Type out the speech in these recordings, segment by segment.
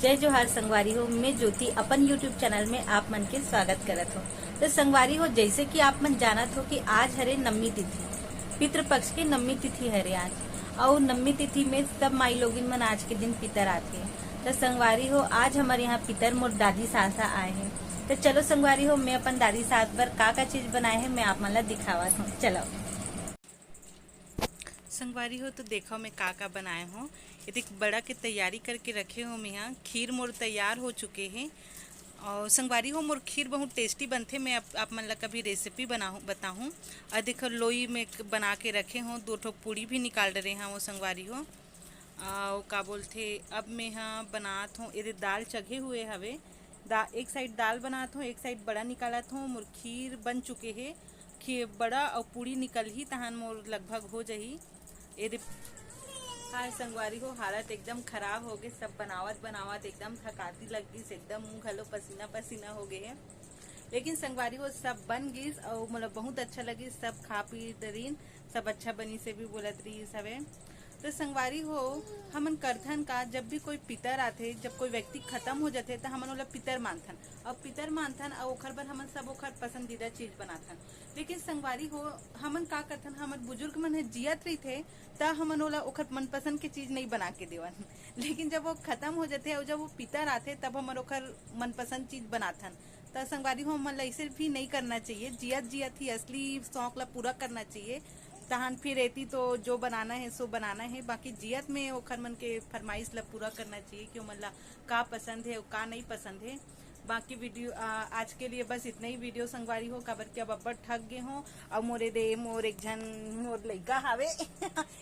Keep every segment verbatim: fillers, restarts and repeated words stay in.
जय जोहार संगवारी हो, मैं ज्योति अपन YouTube चैनल में आप मन के स्वागत करत हो। तो संगवारी हो, जैसे कि आप मन जानत हो कि आज हरे नवमी तिथि, पितृपक्ष के नवमी तिथि हरे आज, अउ नवमी तिथि में सब माई लोगिन मन आज के दिन पितर आथे। तो संगवारी हो, आज हमर यहाँ पितर मोर दादी सास ह आए हे। तो चलो संगवारी हो, मैं अपन दादी सास बर का का चीज बनाए हे, मैं आप मन ला दिखावत हूँ। चलो। संगवारी हो, तो देखो मैं का का बनाए हूँ। ये देख, बड़ा के तैयारी करके रखे हूँ मैं यहाँ। खीर मोर तैयार हो चुके हे। अउ संगवारी हो, मोर खीर बहुत टेस्टी बनथे। मैं आप, आप मन ला कभी रेसिपी बनाहूँ, बताहूँ। अउ देखो, लोई में क-, बना के रखे हूँ, दो ठो पूड़ी भी निकाल डरे हूँ संगवारी हो। अउ का बोलथे, अब मैं ह बनात हूँ, ये दे दाल चघे हुए हवे, दा-, एक साइड दाल बनात हूँ, एक साइड बड़ा निकालत हूँ। मोर खीर बन चुके हे, खीर, बड़ा अउ पूड़ी निकलही, तहान मोर लगभग हो जही। ये दे, हाय संगवारी हो, हालत एकदम खराब हो गे, सब बनावत बनावत एकदम थकाती लग गिस, एकदम मुंह घलो पसीना पसीना हो गे हे। लेकिन संगवारी हो, सब बन गिस अउ मोला बहुत अच्छा लगिस, सब खा पी डरिन, सब अच्छा बनिस हे भी बोलत रहिस हवे। तो संगवारी हो, हमन करथन का, जब भी कोई पितर आथे, जब कोई व्यक्ति खत्म हो जाथे, त हमन ओला पितर मानथन। अब पितर मानथन अउ ओखर बर हमन सब ओखर पसंदीदा चीज बनाथन। लेकिन संगवारी हो, हमन का करथन, हमर बुजुर्ग मन ह जियत रहिथे, त हमन ओला ओखर मनपसंद के चीज नइ बना के देवन। लेकिन जब वो खत्म हो जाथे अउ जब वो पितर आथे, तब हमन ओखर मनपसंद चीज बनाथन। त संगवारी हो, हमन ला ऐसे भी नहीं करना चाहिए। जियत जियत ही असली शौक ला पूरा करना चाहिए। तहान फिर एती तो जो बनाना है सो बनाना है, बाकी जियत में ओखर मन के फरमाइश ला पूरा करना चाहिए कि ओमन ला का पसंद है और का नहीं पसंद है। बाकी वीडियो, आ, आज के लिए बस इतना ही वीडियो संगवारी हो, काबर कि अब अब्बड़ थक गे हो। और मोरे दे, मोर एक झन, मोर लइका हावे।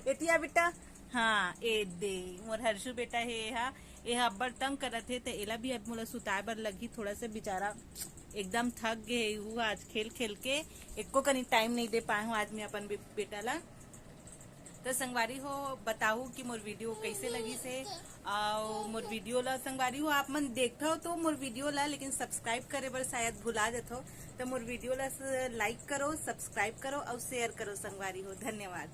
एतिया बेटा, हाँ, ए दे, मोर हर्षु बेटा हे हा, ए हा अब्बड़ तंग करत हे, त एला भी अब मोला सुताए बर लगही। थोड़ा से बेचारा एकदम थक गे हे, वो आज खेल खेल के एको कनी टाइम नहीं दे पाए हूँ आज मैं अपन बे-, बेटा ला। तो संगवारी हो, बताओ कि मोर वीडियो कैसे लगिस हे। और मोर वीडियो ला संगवारी हो, आप मन देखथव तो मोर वीडियो ला, लेकिन सब्सक्राइब करे बर शायद भुला जथव। तो मोर वीडियो ला स-, लाइक करो, सब्सक्राइब करो और शेयर करो संगवारी हो। धन्यवाद।